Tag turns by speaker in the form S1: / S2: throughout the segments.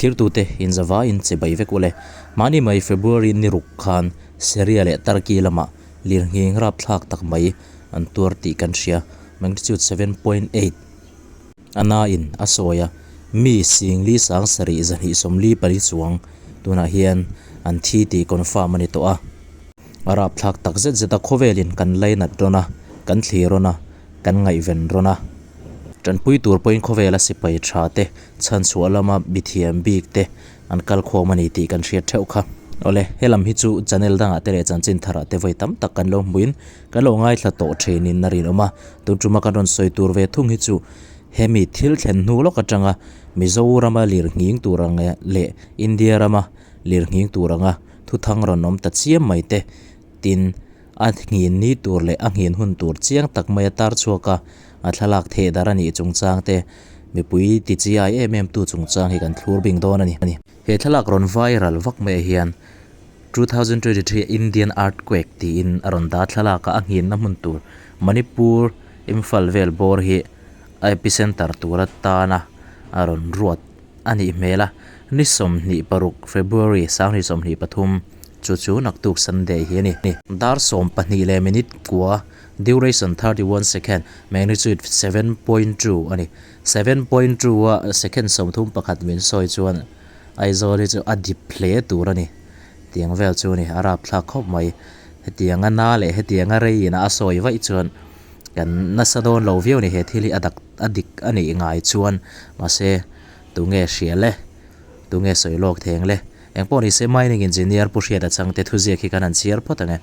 S1: Thlirtute inzavaiin che bai vek ule. Mahni mai February ni ruk khan Syria leh Turkey lamah lirnghing rapthlak tak mai an tuar tih kan hria, magnitude 7.8. A nain a sawi a, mi singli sang sarih zahnih sawmli pali chuang tunah hian an thi tih confirm a ni tawh a. A rapthlak tak zet zet a khawvelin kan lainat rawn a, kan thlir rawn a, kan ngaihven rawn a. Tanpui tur pawhin khawvela sipai tha te, chhanchhuah lama mithiam bik te an kal khawm a ni tih kan hriat theuh kha. Awle, he lam hi chu channel dangah te leh chanchin tharah te vawi tam tak kan lo hmuin kan lo ngaithla tawh thinin a rinawm a. Tun tuma kan rawn sawi tur ve thung hi chu hemi thil thlen hnu lawk atanga Mizorama lirnghing tur ang leh India rama lirnghing tur anga thuthang rawn awm ta chiam mai te tin A nghin ni tur leh a nghin hun tur chiang tak mai a tar chhuak a, a thlalak theh dar a nih chungchang te, mipui ti chiai em em tu chungchang hi kan thlur bing dawn a ni. He thlalak rawn viral vak maiah hian 2023 Indian Earthquake tiin a rawn dah thlalak a, a nghinna hmun tur Manipur Imphal vel bawr hi a epicenter tur atana a rawn ruat a nih hmel a, ni 26 February 2023 chu chu naktuk Sunday hi a ni. Dar 12 leh minute kua, duration 31 second, magnitude 7.2 a ni. 7.2 a second 31 min sawi chuan Aizawl hi chu a dip hle tur a ni. Tiang vel chu a ni, a rapthlak khawp mai. Hetianga na leh hetianga rei ina a sawi vaih chuan kan nasa dawn lo viau a ni, he thil hi a dak a dik a nih ngai chuan mahse tunge hria le tunge sawi lawk theng le engpawh ni se mining engineer pu Hriata Changte thuziak hi kan han chhiar phawt ang e.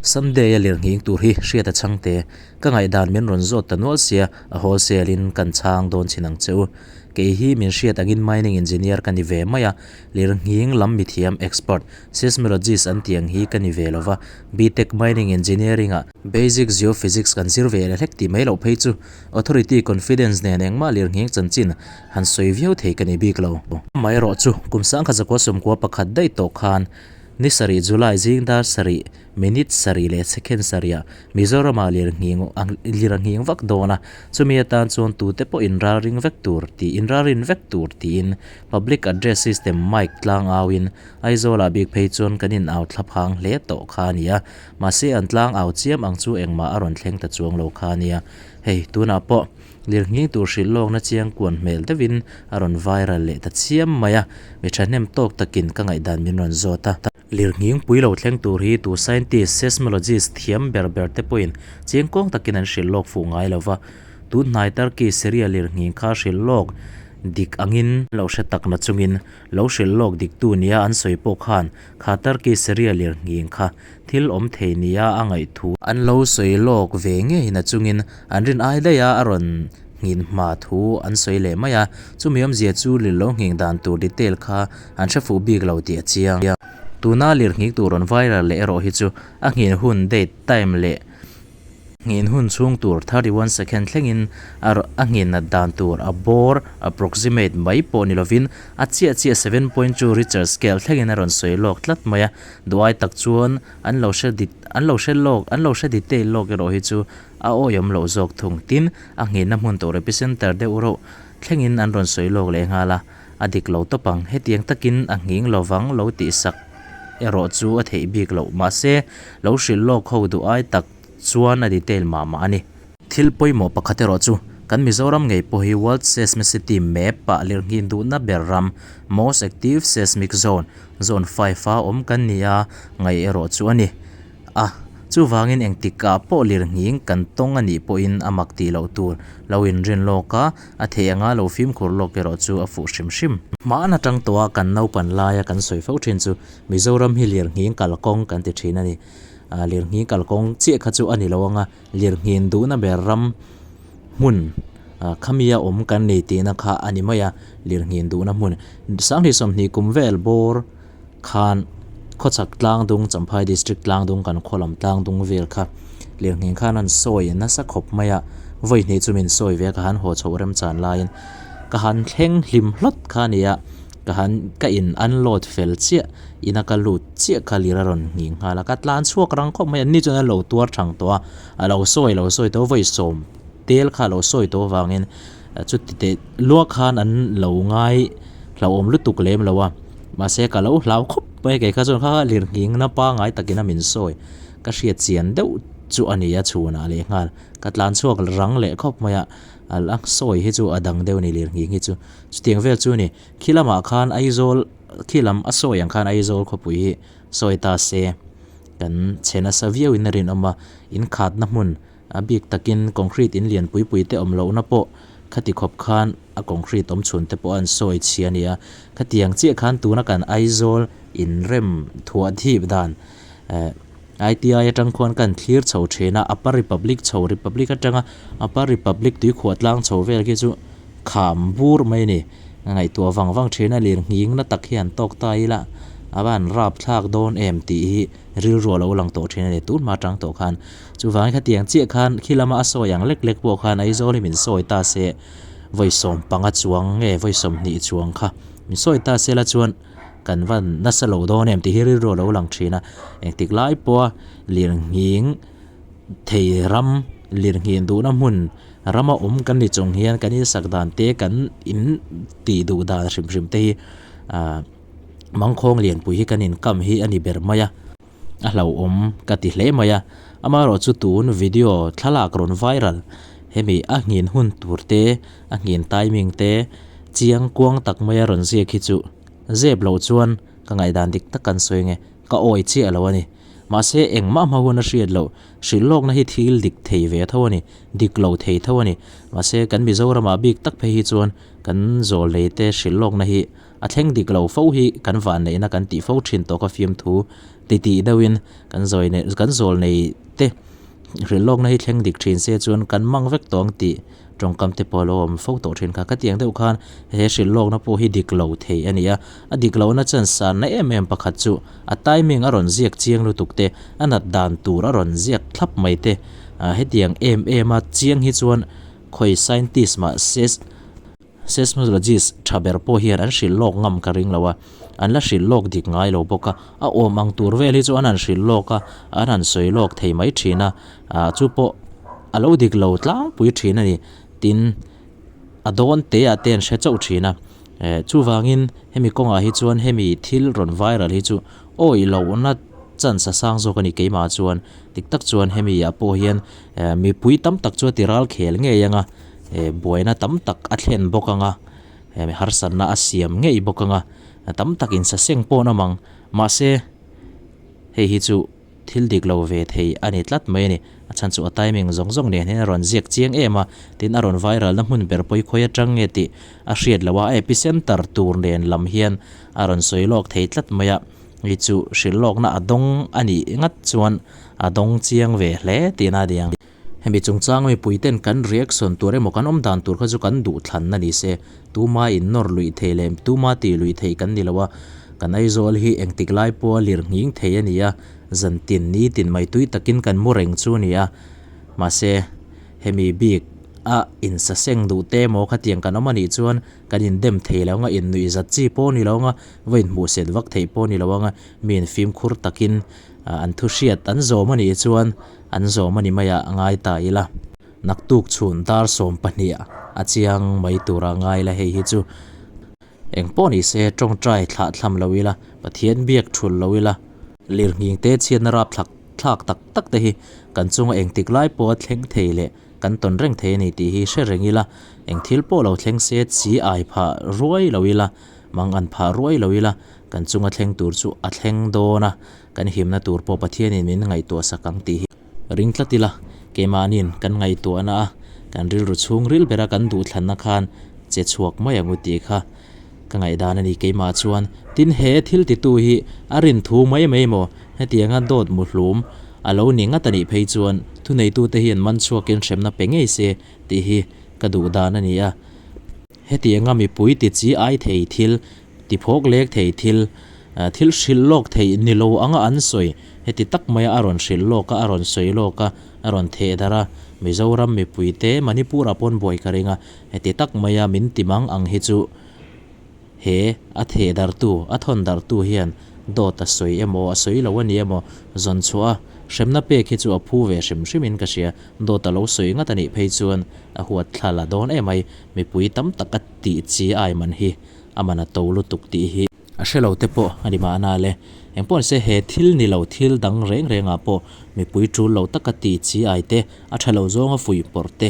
S1: Sunday a lirnghing tur hi Hriata Changte ka ngaihdan min rawn zawt ta nual sia a wholesale in kan chhang dawn chin ang che u. Kei hi min hriat angin mining engineer ka ni ve mai a, lirnghing lam mithiam expert seismologist an tih ang hi ka ni ve lova BTech mining engineering ah basic geophysics kan zir ve leh hlek tih mai loh phei chu Authority confidence nen engmah lirnghing chanchin han sawi viau thei ka ni bik lo. Amaherawh chu kum sangkhat zakua sawmkua pakhat daih tawh khan ni sarih July zing dar sarih minute sarih leh second sarihah Mizoramah lirnghing lirnghing vak dawn a, chumi atan chuan tute pawh inralring vek tur tih inralrin vek tur tiin Public Address System mic tlang auin Aizawlah bik phei chuan kan in au thlaphang hle tawh kha a ni a, mahse an tlang au chiam ang chu engmah a rawn thleng ta chuang lo kha a nia. Hei, tunah pawh lirnghing tur hrilh lawkna chiang kuan hmel deuhin a rawn viral leh ta chiam mai a, mi thahnem tawk takin ka ngaihdan min rawn zawt a. Lirnghing pui lo thleng tur hi tu scientist, seismologist thiam ber ber te pawhin chiang kawng takin an hrilh lawk fuh ngai lo va. Tun hnai Turkey, Syria lirnghing kha hrilh lawk dik angin lo hre tak na chungin lo hrilh lawk diktu nia an sawi pawh khan kha Turkey, Syria lirnghing kha Thil awm thei nia a ngaih thu an lo sawi lawk ve ngei na chungin an rin ai daih a a rawn nghin hma thu an sawi leh mai a, chumi awmzia chu lir lo nghing dan tur detail kha an hre fuh bik lo tih a chiang. Tuna lirnghing tur rawn viral leh erawh hi chu a nghin hun date, time leh Nghin hun chhung tur 31 second thlengin a a nghin nat dan tur a bawr, approximate, mai pawh ni lovin a chiah chiah 7.2 Richter scale thlengin a rawn sawi lawk tlat mai a, duai tak chuan an lo hre dit an lo hre lawk an lo hre detail lawk erawh hi chu a awihawm loh zawk thung. Tin, a nghinna hmun tur epicenter deuh reuh thlengin an rawn sawi lawk leh nghal a, a dik lo tawp ang. Hetiang takin a nghing lovang lo tihsak erawh chu a theih bik loh. Mahse, lo hrilh lawk ho duh ai tak chuan a detail mah mah a ni. Thil pawimawh pakhat erawh chu kan Mizoram ngei pawh hi World Seismicity Map ah lirnghin duhna ber ram, Most Active Seismic Zone, Zone 5 a awm kan ni a ngaih erawh chu a ni. A, chuvangin engtikah pawh lirnghing kan tawng a nih pawhin a mak tih loh tur lo inrin lawk a, a theih anga lo fimkhur lawk erawh chu a fuh hrim hrim. Hmaan atang tawha kan naupan laia kan sawi fo thin chu Mizoram hi lirnghing kalkawng kan ti thin a ni. Lirnghing kalkawng chiah kha chu a ni lo anga lirnghin duhna ber ram hmun khamia awm kan ni tihna kha a ni mai a, lirnghin duhna hmun sanghnih sawmhnih kum vel bawr khan khawchhak tlangdung Champhai District tlangdung kan khaw lam tlangdung vel kha lirnghing khan an sawi nasa khawp mai a, vawi hnih chu min sawi ve a ka han haw chhoh remchan laiin ka han thleng hlim hlawt kha a ni a, ka han ka in unload fel chiah ina ka lut chiah kha lir a rawn nghing nghal a, ka tlan chhuak rang khawp mai a, ni chuan a lo tuar thang tawh a, a lo sawi lo sawi tawh vawi sawm tel kha a lo sawi tawh avangin chuti teh luah khan an lo ngai. hlauhawm lutuk lem lo a, mahse ka lo hlau khawp mai kei kha chuan kha kha lirnghing na pangai takin a min sawi ka hriat chian deuh chu a ni a chhunah leh nghal ka tlan chhuak rang leh khawp mai a, a la sawi hi chu a dang deuh a ni lirnghing hi chu chutiang vel chu a ni khi lamah khan Aizawl khi lam a sawi ang khan Aizawl khawpui hi sawi ta se kan chhe nasa viau in a rinawm a inkhatna hmun A bik takin concrete in lian pui pui te awm lohna pawh khati khawp khan a concrete awm chhun te pawh an sawi chhi a ni a. Khatiang chiah khan tuna kan Aizawl inrem thuah thip dan eh ITI atang khuan kan thlir chho thin a, Upper Republic chho Republic atanga Upper Republic tuikhuah tlang chho vel khi chu kham bur mai a ni. Ngaihtuah vang vang thin a lirnghing na tak hi an tawk ta ila a van rap thlak dawn em tih hi rilru a lo lang tawh thin a ni tun hma atang tawh khan. Chuvangin khatiang chiah khan khi lama a sawi ang lek lek pawh khan Aizawl hi min sawi ta se vawi 15 chuang nge vawi 20 chuang kha min sawi ta se la chuan kan van nasa lo dawn em tih hi rilru a lo lang thin a. Engtik lai pawha lirnghing thei ram lirnghing duhna hmun rama awm kan ni chung hian kan insak dan te kan in tih duh dan hrim hrim te hi ah mangkhawng lianpui hi kan inkam hi a ni ber mai a. A hlauhawm ka ti hle mai a, amaherawhchu tun video thlalak rawn viral hemi a nghin hun tur te, a nghin timing te chiang kuang tak maia rawn ziak hi chu zep loh chuan ka ngaihdan dik tak kan sawi nge ka awi chiah lo a ni. Mahse engmah hma hun a hriat loh, hrilh lawkna hi thil dik thei ve tho a ni, dik lo thei tho a ni. Mahse kan Mizoramah bik tak phei hi chuan kan zawl lei te hrilh lawkna hi A thleng dik lo fo hi kan vanneihna kan tih fo thin tawh ka fiamthu titih deuhin kan zawi nei kan zawl nei te hrilh lawkna hi thleng dik thin se chuan kan mang vek tawh ang tih tawngkam te pawh a lo awm fo tawh thin kha. Khatiang deuh khan he hrilh lawkna pawh hi dik lo thei a ni a, a dik lohna chuan sanna em em pakhat chu a timing a rawn ziak chiang lutuk te, a nat dan tur a rawn ziak thlap mai te, hetiang em em a chiang hi chuan khawi scientist mah se Seismologist tha ber pawh hian an hrilh lawk ngam ka ring lo a, an la hrilh lawk dik ngai lo bawk a, a awm ang tur vel hi chu an han hrilh lawk a, an han sawi lawk thei mai thin a, ah chu pawh a lo dik lo tlangpui thin a ni, tin a dawn te ah te an hre chauh thin a, eh chuvangin hemi kawngah hi chuan hemi thil rawn viral hi chu awih lohna chance a sang zawk a ni keimah chuan dik tak chuan hemi ah pawh hian eh mipui tam tak chu a ti ral khel ngei ang a. eh buaina tam tak a thlen bawk ang a eh harsatna a siam ngei bawk ang a tam tak in saseng pawh an awm ang mahse hei hi chu thil dik lo ve thei a ni tlat mai a ni a chhan chu a timing zawng zawng nen hian a rawn ziak chiang em a tin a rawn viral na hmun ber pawi khawi atang nge tih a hriat loh a a epicenter tur nen lam hian a rawn sawi lawk thei tlat mai a hei chu hrilh lawkna a dawng a nih ngat chuan a dawng chiang ve hle tihna a ni ang. Hemi chungchang mipui ten kan reaction tur emaw kan awm dan tur kha chu kan duh thlanna ni se, tuma in nawr luih thei leh tuma tih luih theih kan ni lo a, kan Aizawl hi engtik lai pawha lir nghing thei a ni a, zan tin ni tin mai tui takin kan mu reng chu a ni a, mahse hemi bik a insaseng duh te emaw khatiang kan awm a nih chuan kan indem thei lo ang a, innuih zat chi pawh a ni lo ang a, va inhmuh set vak theih pawh a ni lo ang a, mi infimkhur takin an thu hriat an zawm a nih chuan An zawm a ni mai a, ngai ta ila. Naktuk chhun dar 12 a chiang mai tura ngai la hei hi chu eng pawh ni se tawngtai thlah thlam lo ila, Pathian biak thul lo ila. Lirnghing te chhiatna rap thlak thlak tak tak te hi kan chunga engtik lai pawha thleng thei leh kan tawn reng thei a ni tih hi hre reng ila, eng thil pawh lo thleng se chi ai phah ruai lo ila, mang an phah ruai lo ila, kan chunga thleng tur chu a thleng dawn a. Kan himna tur pawh Pathianin min ngaihtuah sak ang tih hi ring tlat ila, keimahniin kan ngaihtuahna a, kan rilru chhungril bera kan duhthlanna khan che chhuak mai ang u tih kha ka ngaihdan a ni keimah chuan. Tin, he thil titu hi a rin thu mai mai maw? Hetianga dawt muhlum a lo ni ngat a nih phei chuan thuneitute hian man chhuakin hremna pe ngei se tih hi ka duh dan a ni a. Hetianga mipui ti chi ai thei thil Ti phawk lek thei thil, thil hrilh lawk theih ni lo anga an sawi. Heti tak maia a rawn hrilh lawk a, a rawn sawi lawk a, a rawn theh darh a. Mizoram mipuite Manipur-ah pawn buai ka ring a, heti tak maia min ti mang ang hi chu he a theh darhtu, a thawn darhtu hian dawt a sawi emaw, a sawi lo a ni emaw zawn chhuah a, hremna pek hi chu a phu ve hrim hrimin ka hria. Dawt a lo sawi ngat a nih phei chuan a huat thla la dawn emai, mipui tam tak a tih chi ai man hi. A man a to lutuk tih hi a hre lo te pawh a ni mahna le. Engpawh nise he thil ni lo thil dang reng rengah pawh mipui tul lo taka tih chi ai te, a tha lo zawnga fuih pawrh te,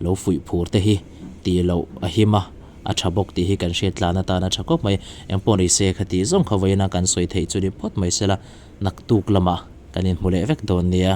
S1: lo fuih phur te hi tih loh a him a, a tha bawk tih hi kan hriat tlan atan a tha khawp mai. Engpawh nise khati zawng kha vawiina kan sawi theih chu ni phawt mai sela, naktuk lamah kan inhmu leh vek dawn nia.